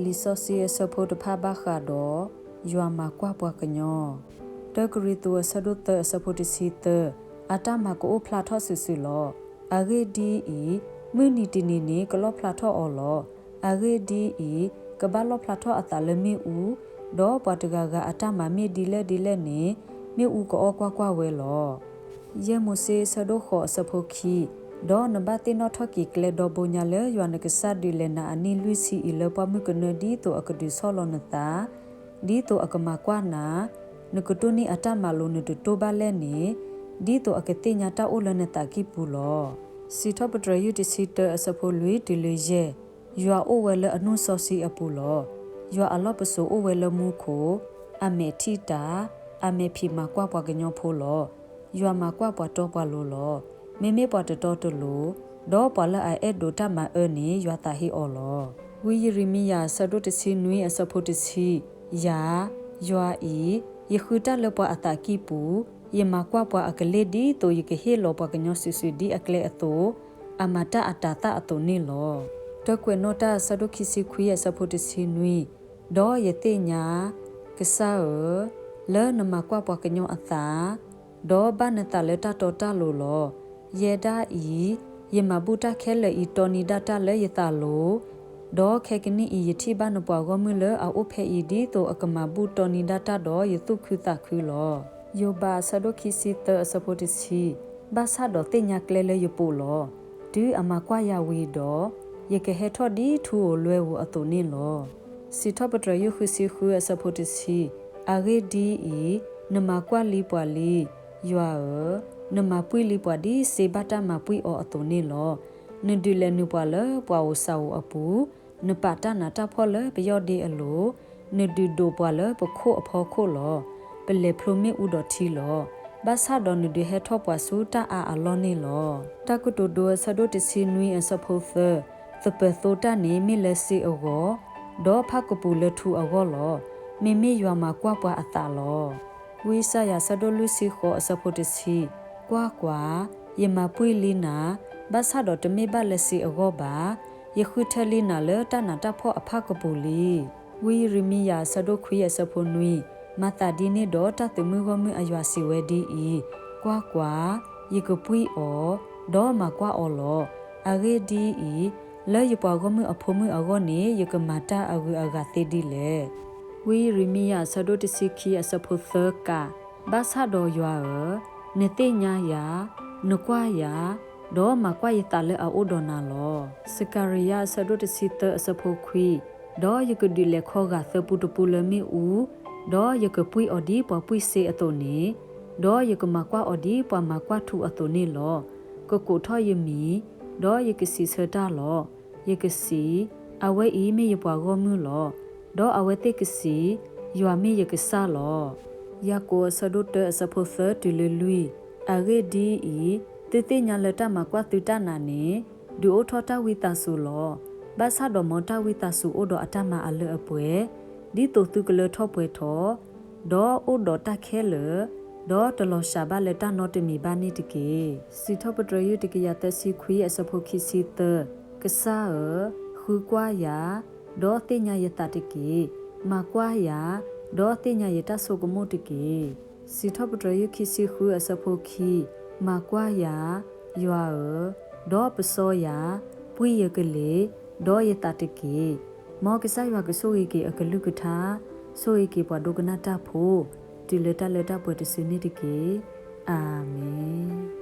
လံာ်စီဆှံအဆၢဖိတဖၣ်ဘၣ်ဃးဒီး ယွၤမၤကွၢ်ပှၤကညီ. တၢကရံၣ်သူးအဆၢဒိၣ်သၢအဆၢဖိတဆံသၢ, အတၢ်မၤကအိၣ်ဖျါထီၣ်စုာ်စုာ်လီၤ. အဂ့ၢ်ဒ်အံၤ, မုၢ်နံၤတနံၤန့ၣ် ကလီၣ်ဖျါထီၣ်အီၤလီၤ. အဂ့ၢ်ဒ်အံၤ, ကဘၣ်လီၣ်ဖျါထီၣ်အသးလၢမ့ၣ်အူ, ဒီးပှၤတဂၤဂၤအတၢ်မၤမ့ၢ်ဒ်လဲၣ်ဒ်လဲၣ်န့ၣ်, မ့ၣ်အူကအီၣ်ကွၢ်ကွၢ်ဝဲလီၤ. ယဲၢ်မိၤၡ့အဆၢဒိၣ်ဃိးအဆၢဖိခံ, ဒီးနဘၣ်သ့ၣ်နီၣ်ထီၣ်က့ၤကျဲဒီဘိညါလၢယွၤနကစၢ်ဒုးလဲၤနၤအနံၣ်လွံၢ်ဆံအံၤလၢ ပှၢ်မုၢ်ကနၢဒ်သိးအကဒုးဆီၣ်လီၤနသး, ဒ်သိးအကမၤကွၢ်နၤ, နကတိၢ်န့ၢ်အတၢ်မၤလိာ်နတတိၢ်ဘၣ်လဲၣ်န့ၣ်, ဒ်သိးအကသ့ၣ်ညါတၢ်အိၣ်လၢနသးကံၢ်ပူၤလီၤ. စံးထီၣ်ပတြၢၤယုၢ်တဆံတၢအဆၢဖိလွံၢ်တုၤလၢယဲၢ်, ယွၤအိၣ်ဝဲလၢအနူၢ်စီဆှံအပူၤလီၤ. ယွၤအလီၢ်ပစိာ်အိၣ်ဝဲလၢမူခိၣ်, အမဲာ်ထံၣ်တၢ်, အမဲာ်ဖံးမၤကွၢ်ပှၤကညီဖိလီၤ. ယွၤမၤကွၢ်ပှၤတီပှၤလိၤလီၤ. မ့မ့ၢ်ပှၤတတီတလိၤ, ဒီးပှၤလၢအအဲၣ်ဒိးတၢ်မၤအၢန့ၣ် ယွၤသးဟ့အီၤလီၤ. ဝံယံးရမံယၤအဆၢဒိၣ်တဆံနွံအဆၢဖိတဆံ, ယၤ, ယွၤအံၤ, ယဃုတၢ်လၢပှၤအသးကံၢ်ပူၤ, ယမၤကွၢ်ပှၤအကလ့ၢ်ဒ်သိးယကဟ့ၣ်လီၤပှၤကညီစုာ်စုာ်ဒ်အကျဲအသိး, အမၤတၢ်အတၤသၣ်အသိးန့ၣ်လီၤ. တၢကွဲးနီၣ်တၢ်အဆၢဒိၣ်ခံဆံခွံအဆၢဖိတဆံနွံ, ဒီးယသ့ၣ်ညါ, ကစၢ်ဧၢ, လၢနမၤကွၢ်ပှၤကညီအသး, ဒီးဘၣ်နသးလၢတၢ်တီတၢ်လိၤလီၤ. ယဲဒၣ်အံၤ, ယမၤဘူၣ်တၢ်ခဲလၢာ်အံၤတီနံၤဒၣ်တၢ်လၢယသးလိၤ, ဒီးခဲကနံၣ်အံၤ ယထံၣ်ဘၣ်နပှၤဂီၢ်မုၢ်လၢအအိၣ်ဖဲအံၤ ဒ်သိးအကမၤဘူၣ်တီနံၤဒၣ်တၢ်ဒီးယသူၣ်ခုသးခုလီၤ. ယိၤဘးအဆၢဒိၣ်ခံဆံသၢအဆၢဖိတဆံ, ဘၣ်ဆၣ်ဒီးသ့ၣ်ညါကျဲလၢယပိာ်လီၤ. တုၤအမၤကွၢ်ယၤဝံၤဒီး, ယကဟဲထီၣ်ဒ်ထူဧိၤလွဲဧိၤအသိးန့ၣ်လီၤ. စံးထီၣ်ပတြၢၤယုၢ်ဃုဆံဃုအဆၢဖိတဆံ, အဂ့ၢ်ဒ်အံၤ, နမၤကွၢ်လံပှၤလံ, ယွၤဧၢ, နမၤပှံၢ်လံပှၤဒ်စ့ဘၣ်တၢ်မၤပှံၢ်အီၤအသိးန့ၣ်လီၤ. နဒုးလဲၤနုာ်ပှၤလၢပှၤအိၣ်စၢ်အိၣ်အပူၤ, နပာ်တၢ်နးတၢ်ဖှီၣ်လၢပယီၢ်ဒ့အလိၤ, နဒုးဒိးပှၤလၢပခိၣ်အဖီခိၣ်လီၤ. ပလဲၤဖျိမ့ၣ်အူဒီးထံလီၤ. ဘၣ်ဆၣ်ဒီးနဒုးဟဲထီၣ်ပှၤဆူတၢ်အါအလီၢ်န့ၣ်လီၤ. တၢ်ကတိၤဒိအဆၢဒိၣ်တဆံနွံအဆၢဖိသၢ, သပၢၤသိတၢ်န့ၣ်မ့ၢ်လၢစ့အဂီၢ်, ဒီးဖၣ်ကပူၤလၢထူအဂီၢ်လီၤ. မ့မ့ၢ်ယွၤမၤကွၢ်ပှၤအသးလီၤ. ဝံယၡါယၤအဆၢဒိၣ်လွံၢ်ဆံဃိးအဆၢဖိတဆံ, ကွၢ်ကွၢ်, ယမၤပှံၢ်လံနၤ, ဘၣ်ဆၣ်ဒီးတမ့ၢ်ဘၣ်လၢစ့အဂီၢ်ဘၣ်. ယဃုထၢလံနၤလၢတၢ်နးတၢ်ဖှီၣ်အဖၣ်ကပူၤလံ. ဝံယံးရမံယၤအဆၢဒိၣ်ခွံအဆၢဖိနွံ, မၤသးဒ်န့ၣ်ဒီးတၢ်သုးမုၢ်ဂီၢ်မုၢ်အယွၤစံးဝဲဒ်အံၤ, ကွၢ်ကွၢ်, ယကပှံၢ်အီၤ, ဒီးမၤကွၢ်အီၤလီၤ. အဂ့ၢ်ဒ်အံၤ, လၢယပှၤဂီၢ်မုၢ်အဖိမုၣ်အဂီၢ်န့ၣ် ယကမၤတၢ်အဂုၤအဂၤသ့ဒ်လဲၣ်. ဝံယံးရမံယၤအဆၢဒိၣ်တဆံခံအဆၢဖိသၢကး, ဘၣ်ဆၣ်ဒီးယွၤဧၢ, နသ့ၣ်ညါယၤ, နကွၢ်ယၤ, ဒီးမၤကွၢ်ယသးလၢအအိၣ်ဒီးနၤလီၤ. စကၤရံယါအဆၢဒိၣ်တဆံသၢအဆၢဖိခွံ, ဒီးယကဒုးလဲၤခီဂာ်သၢပူတပူလၢမ့ၣ်အူ, ဒီးယကပှံၢ်အီၤဒ်ပှၤပှံၢ်စ့အသိးန့ၣ်, ဒီးယကမၤကွၢ်အီၤဒ်ပှၤမၤကွၢ်ထူအသိးန့ၣ်လီၤ. ကကိးထီၣ်ယမံၤ, ဒီးယကစံးဆၢတၢ်လီၤ. ယကစံး, အဝဲအံၤမ့ၢ်ယပှၤဂီၢ်မုၢ်လီၤ. ဒီးအဝဲသ့ၣ်ကစံး, ယွၤမ့ၢ်ယကစၢ်လီၤ. ယၤကိာ်အဆၢဒိၣ်တၢအဆၢဖိသၢတုၤလၢလွံၢ်, အဂ့ၢ်ဒ်အံၤ, သုသ့ၣ်ညါလၢတၢ်မၤကွၢ်သုတၢ်နာ်န့ၣ်, ဒုးအိၣ်ထီၣ်တၢ်ဝံသးစူၤလီၤ. ဘၣ်ဆၣ်ဒီးမ်တၢ်ဝံသးစူၤအိၣ်ဒီးအတၢ်မၤအလၢအပှဲၤ, ဒ်သိးသုကလၢထီၣ်ပှဲၤထီၣ်, ဒီးအိၣ်ဒီးတၢ်ခဲလၢာ်, ဒီးတလီၤစှၤဘၣ်လၢတၢ်နီတမံၤဘၣ်န့ၣ်တက့ၢ်. စံးထီၣ်ပတြၢၤယုၢ်တကယၤသၢဆံခွံအဆၢဖိခံဆံသၢ, ကစၢ်ဧၢ, ဃုကွၢ်ယၤ, ဒီးသ့ၣ်ညါယသးတက့ၢ်. မၤကွၢ်ယၤ, ဒီးသ့ၣ်ညါယတၢ်ဆိကမိၣ်တက့ၢ်. စံးထီၣ်ပတြၢၤယုၢ်ခံဆံဃုအဆၢဖိခံ, မၤကွၢ်ယၤ, ယွၤဧၢ, ဒီးပစီယၤ, ပှံၢ်ယကလ့ၢ်, ဒီးယသးတက့ၢ်. မ်ကစၢ်ယွၤကဆိၣ်ဂ့ၤက့ၤအကလုၢ်ကထါ, ဆိၣ်ဂ့ၤက့ၤပှၤဒိကနၣ်တၢ်ဖိ, တုၤလၢတၢ်လၢတၢ်ပှဲၤတစုန့ၣ်တက့ၢ်. အၤမ့ၣ်.